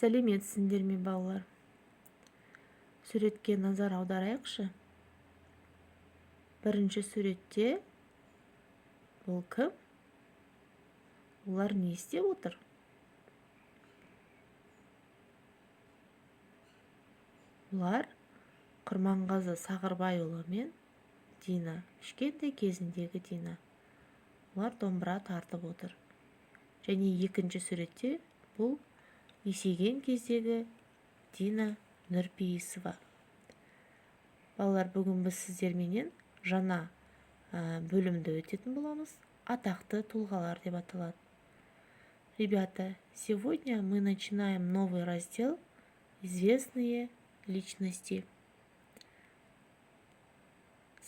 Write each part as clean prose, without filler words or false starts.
Сәлеметсіңдер ме, балалар? Суретке назар аударайықшы. Бірінші суретте бұл кім? Олар не істеп отыр? Бұлар Құрманғазы Сағырбайұлы мен Дина, кішкентай кезіндегі Дина. Олар домбыра тартып отыр. Және екінші суретте бұл есейген кездегі Дина Нұрпейісова. Балалар, бүгін біз сіздерменен жаңа бөлімді өтетін боламыз. «Атақты тұлғалар» деп аталады. Ребята, сегодня мы начинаем новый раздел «Известные личности».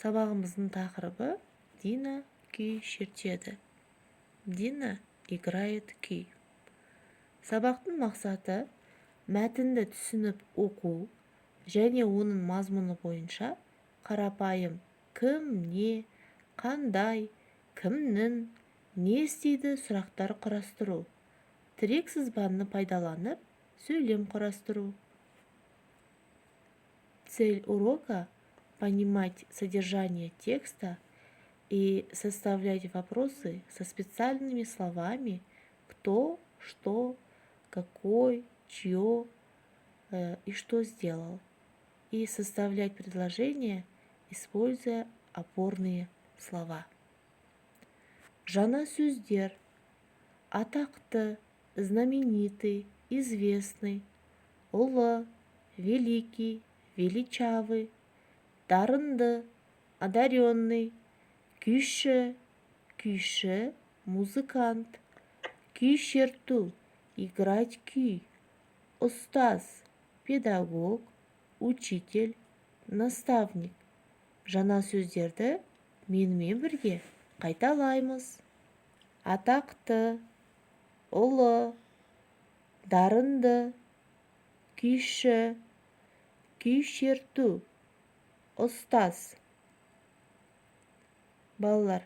Сабағымыздың тақырыбы: «Дина күй шертеді», «Дина играет күй». Сабақтың мақсаты: мәтінді түсініп оқу және оның мазмұны бойынша қарапайым кім, не, қандай, кімнің, не істейді сұрақтар құрастыру, тірек сызбаны пайдаланып сөйлем құрастыру. Цель урока – понимать содержание текста и составлять вопросы со специальными словами: кто, что, какой, чье и что сделал, и составлять предложения, используя опорные слова. Жаңа сөздер: атақты – знаменитый, известный, ұлы – великий, величавый, дарынды – одаренный, күйші – күйші, музыкант, күй шерту – играть күй, ұстаз – педагог, учитель, наставник. Жаңа сөздерді менімен бірге қайталаймыз: атақты, ұлы, дарынды, күйші, күй шерту, ұстаз. Балалар,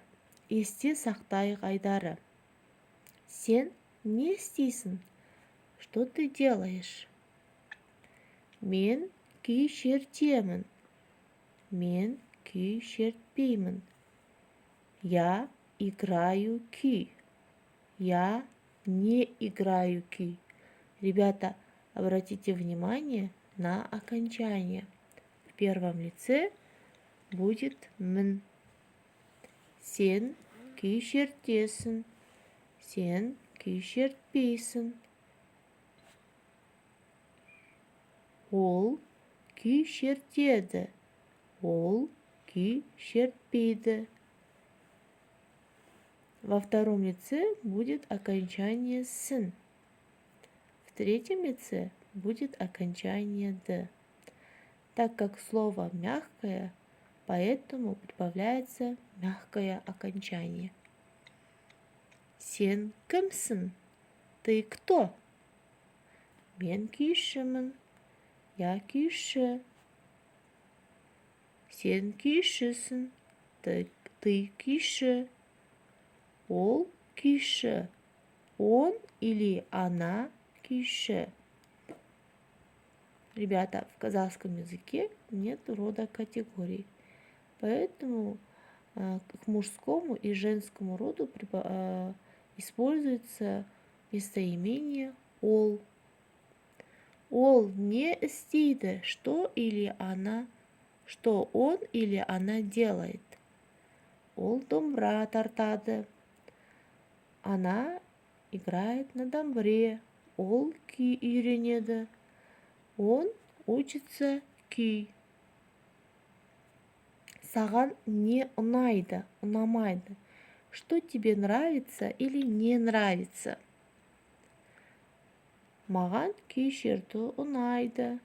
«Есте сақтайық» айдары. Сен не істейсің? Что ты делаешь? Мен күй шертемін. Мен күй шертпеймін. Я играю күй. Я не играю күй. Ребята, обратите внимание на окончание. В первом лице будет мін. Сен күй шертесің. Сен күй шертпейсің. Ол күй шертеді. Ол күй шертпейді. Во втором лице будет окончание сің. В третьем лице будет окончание ді. Так как слово мягкое, поэтому прибавляется мягкое окончание. Сен кімсің? Ты кто? Мен күйшімін. Я күйші. Сен күйшісің. Ты күйші. Ол күйші. Он или она күйші. Ребята, в казахском языке нет рода категорий, поэтому к мужскому и женскому роду используется местоимение ол. Ол не істейді? Что или она, что он или она делает? Ол домбыра тартады. Она играет на домбре. Ол күй үйренеді. Он учится күй. Саған не ұнайды, ұнамайды? Что тебе нравится или не нравится? Маған күй шерту ұнайды.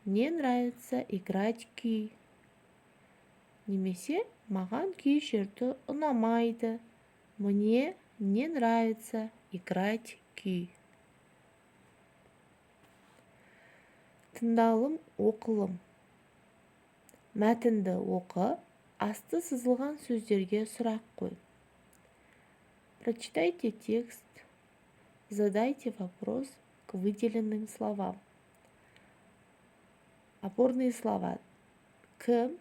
Мне нравится играть күй. Немесе маған күй шерту ұнамайды. Мне не нравится играть күй. Тыңдалым, оқылым. Мәтінді оқы, асты сызылған сөздерге сұрақ қой. Прочитайте текст, задайте вопрос к выделенным словам. Опорные слова: кім,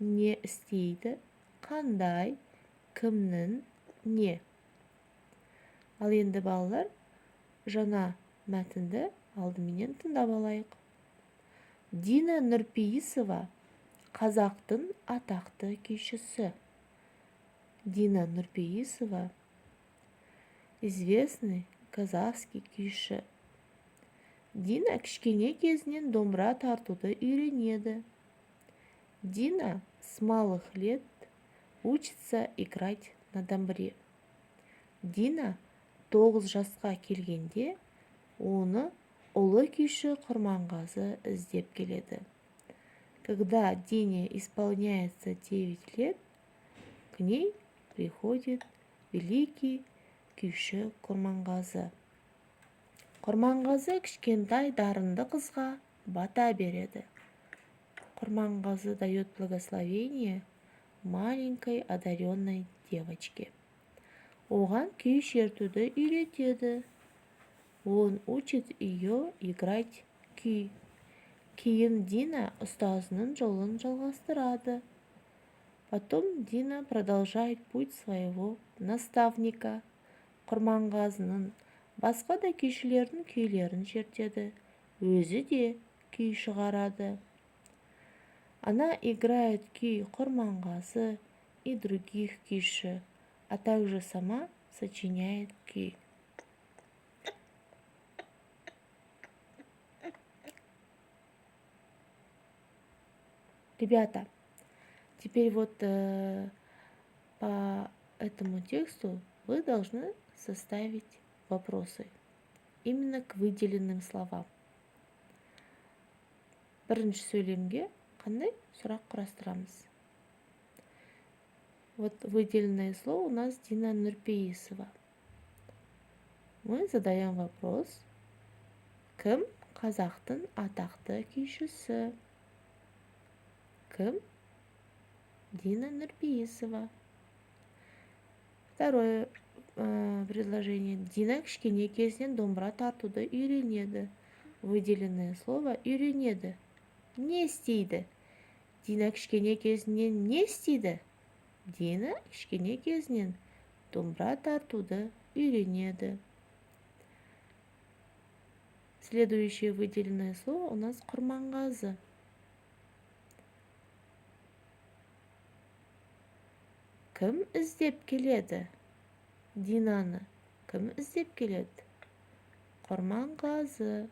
не істейді, қандай, кімнің, не. Ал енді, балалар, жаңа мәтінді алдыменен тыңдап алайық. Дина Нұрпейісова – қазақтың атақты күйшісі. Дина Нұрпейісова – известный казахский күйші. Дина кішкене кезінен домбыра тартуды үйренеді. Дина с малых лет учится играть на домбре. Дина 9 жасқа келгенде, оны ұлы күйші Құрманғазы іздеп келеді. Когда Дине исполняется 9 лет, к ней приходит великий күйші Құрманғазы. Құрманғазы кішкентай дарынды қызға бата береді. Құрманғазы дает благословение маленькой одаренной девочке. Оған күй шертуді үйретеді. Он учит ее играть күй. Кейін Дина ұстазының жолын жалғастырады. Потом Дина продолжает путь своего наставника. Құрманғазының, басқа да күйшілердің күйлерін шертеді, өзі де күй шығарады. Она играет күй Құрманғазы и других күйші, а также сама сочиняет күй. Ребята, теперь вот по этому тексту вы должны составить вопросы именно к выделенным словам. Бірінші сөйлемге қандай сұрақ құрастырамыз? Вот выделенное слово у нас Дина Нұрпейісова. Мы задаем вопрос: кім қазақтың атақты күйшісі? Кім? Дина Нұрпейісова. Второе предложение: Дина кішкене кезінен домбыра тартуды үйренеді. Выделенное слово үйренеді. Не істейді? Дина кішкене кезінен не істейді? Дина кішкене кезінен домбыра тартуды үйренеді. Следующее выделенное слово у нас Құрманғазы. Кім іздеп келеді? Динаны кім іздеп келеді? Құрманғазы.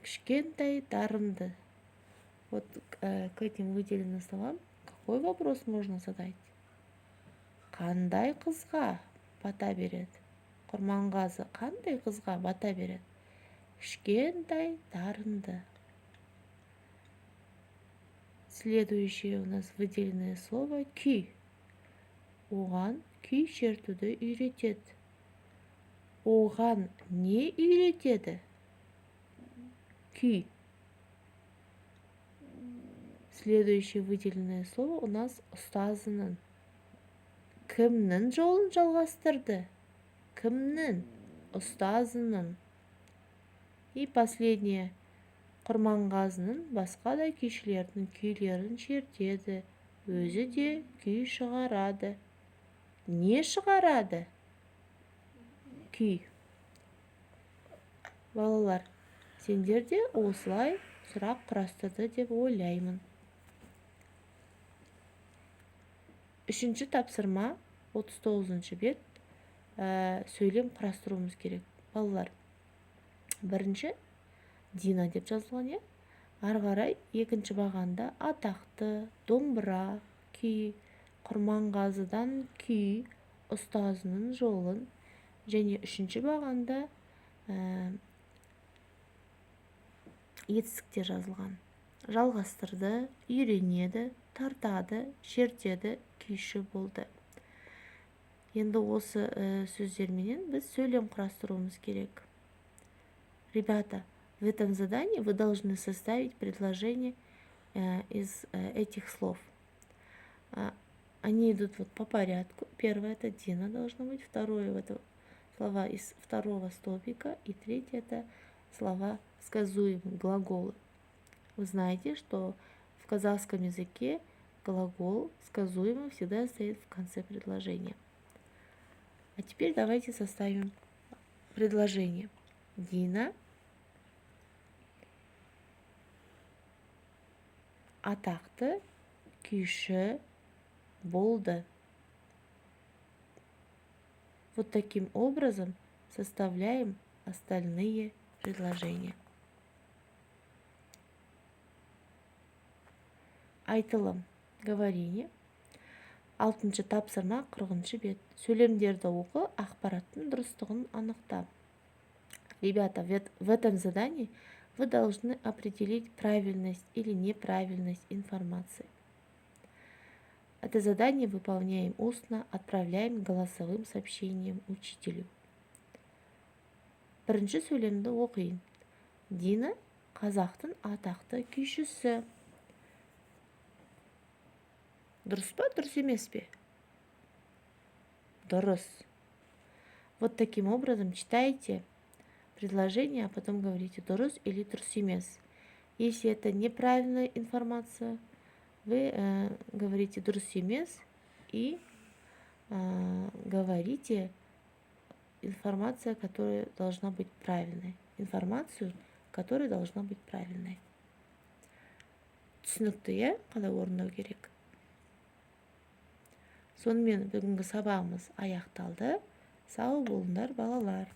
Кішкентай дарынды. Вот к этим выделенным словам какой вопрос можно задать? Қандай қызға бата береді? Құрманғазы қандай қызға бата береді? Кішкентай дарынды. Следующее у нас выделенное слово күй. Оған күй шертуді үйретеді. Оған не үйретеді? Күй. Следующее выделенное слово у нас ұстазының. Кімнің жолын жалғастырды? Кімнің? Ұстазының. И последнее: Құрманғазының, басқа да күйшілердің күйлерін шертеді, өзі де күй шығарады. Не шығарады? Күй. Балалар, сендер де осылай сұрақ құрастырды деп ойлаймын. Үшінші тапсырма, 39 бет, сөйлем құрастыруымыз керек. Балалар, бірінші Дина деп жазылған, иә. Ары қарай екінші бағанда атақты, домбыра, күй, Құрманғазыдан күй, ұстазының жолын және үшінші бағанда етістіктер жазылған: жалғастырды, үйренеді, тартады, шертеді, күйші болды. Енді осы сөздерменен біз сөйлем құрастыруымыз керек. Ребята, в этом задании вы должны составить предложение из этих слов. Они идут вот по порядку. Первое – это Дина должно быть, второе – это Слова из второго столбика. И третье – это слова сказуемые, глаголы. Вы знаете, что в казахском языке глагол сказуемый всегда стоит в конце предложения. А теперь давайте составим предложение. Дина атақты күйші болды. Вот таким образом составляем остальные предложения. Айтылым, говорение. Алтыншы тапсырма, 40-бет. Сөйлемдерді оқы, ақпараттың дұрыстығын анықта. Ребята, в этом задании вы должны определить правильность или неправильность информации. Это задание выполняем устно, отправляем голосовым сообщением учителю. Бірінші сөйлемді оқиын. Дина – қазақтың атақты күйшісі. Дұрыс па, дұрыс емес пе? Дұрыс. Вот таким образом читайте предложение, а потом говорите дұрыс или дұрыс емес. Если это неправильная информация, вы говорите дұрыс емес и говорите информация, которая должна быть правильной. Информацию, которая должна быть правильной. Түсінікті, иә, қалай орындау керек? Сонымен, бүгінгі сабағымыз аяқталды. Сау болыңдар, балалар.